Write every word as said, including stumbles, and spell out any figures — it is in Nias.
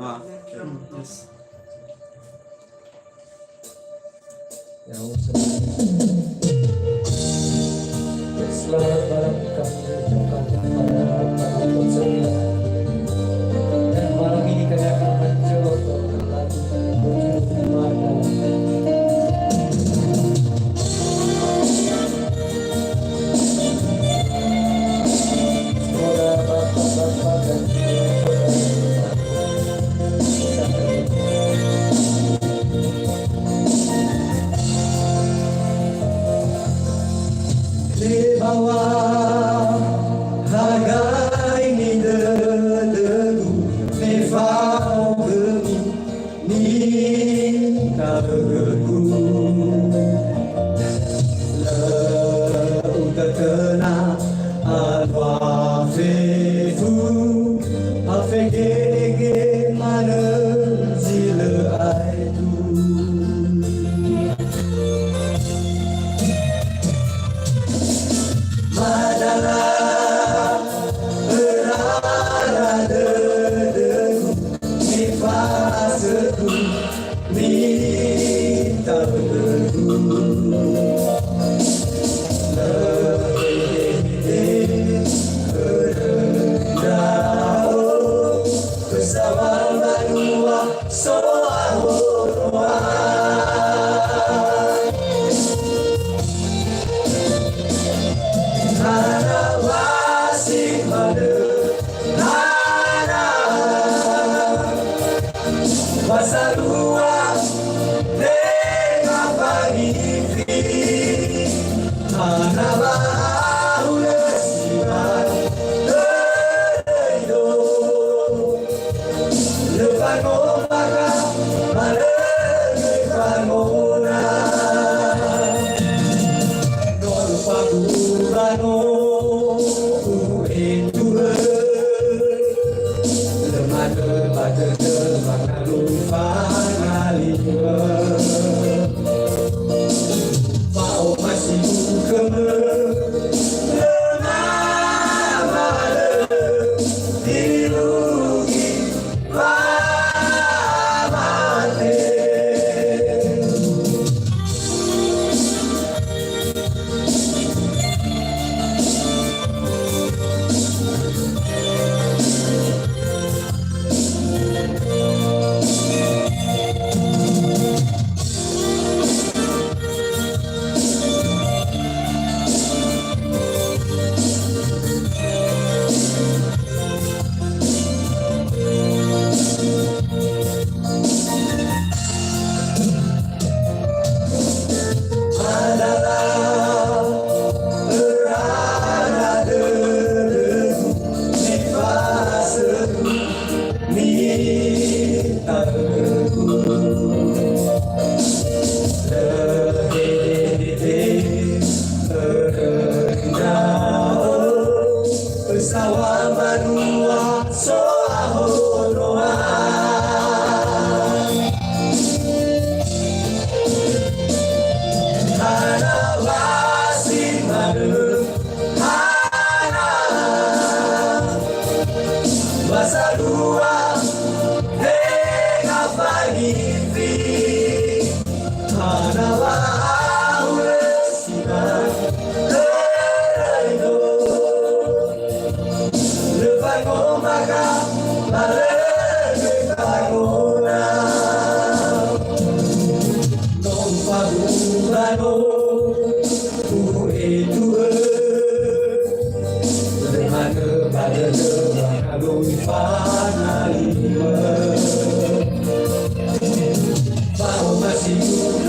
Ya, selamat malam kami ucapkan kepada para penonton setia. Dan malam ini kami akan mencoba lagu Tujuh Mata. Semoga bapak-bapak dan ibu-ibu bisa terhibur. Lebawa hagai nidödögu, me fao khömi nita'ögögu. Lö utötöna alua fefu, afegege manö zi lö aetu. Madala örara dödögu, nifasögu, nita'ögögu. Lö hedehede khörö ndra'o, ösaŵa mbanua so'ahonoa. Hana wa si manö, hana wa salua, tenga fangifi, hana wa hulö si manö, dödöido. Lö fangomaka, ba lö göi fangona. No lufagu ba no u'endurö. Lö manö ba dödö ba ngalufa ngali'ö. Fa'omasi'u khömö, lö mawalö, irugi wamate. Ösaŵa mbanua so'ahonoa. Hana wa si manö, hana wa salua, tenga fangifi. Hana wa hulö si manö, dödöido. Lö fangomaka, ba lö göi fangona. No ufabu'ö ba no u'endurö. Lö manö ba dödö ba ngalufa ngali'ö. Fa'omasi'u